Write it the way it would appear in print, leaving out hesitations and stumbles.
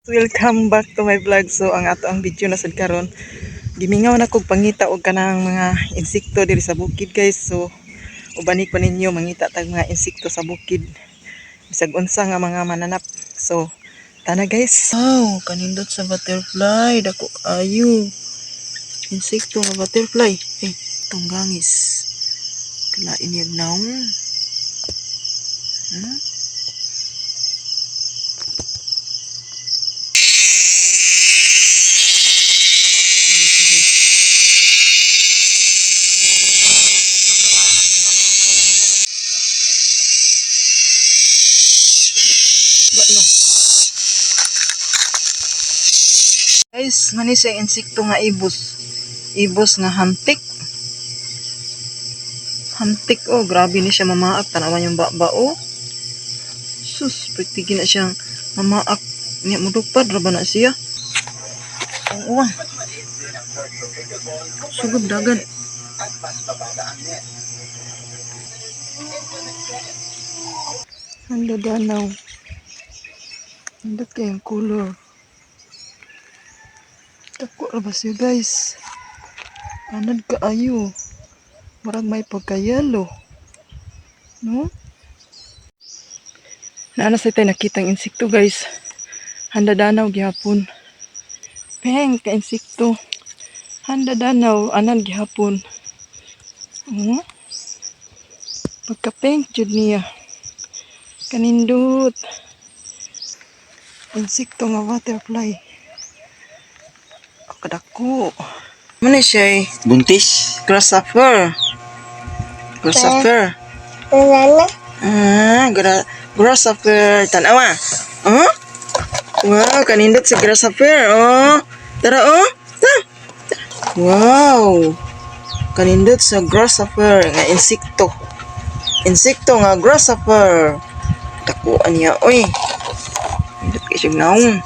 Welcome back to my vlog. So ang ato ang video na sad karon. Gimingaw na kog pangita og kanang mga insekto diri sa bukid, guys. So ubani ko ninyo mangita tag mga insekto sa bukid. Bisag unsa nga mga mananap. So tana, guys. Wow, kanindot sa butterfly, dako ayo. Insekto nga butterfly. Eh, tunggangis. Kalain yun naong. Ba, no? Guys, mani siya insekto nga ibos. Ibos nga hamtik. Hamtik, oh, grabe ni siya mamaak. Tanawan yung baba, oh. Sus, pwede na siyang mamaak. Niya mudupad ra ba na siya? Ang uwang. Sugod dagan. Ang dadanaw. Nindot kayong color. Dako ra ba siya, guys? Anad kaayo. Murag may pagka-yellow. No? Naana sa tayo nakitang insekto, guys. Handa danaw gihapon. Peng ka insekto. Handa danaw anan gihapon. Oh. Pagka-pink jud niya. Kanindot. Insekto nga butterfly. Oh, kadako. Muna siya eh. Buntis. Grasshopper. Grasshopper. Banana. Ah, grasshopper. Tanawa. Oh? Wow, kanindot sa grasshopper. Oh. Tara, oh. Ta. Wow. Kanindot sa grasshopper nga insekto. Insekto nga grasshopper. Takuan niya, oy. Nindot kay siya naong.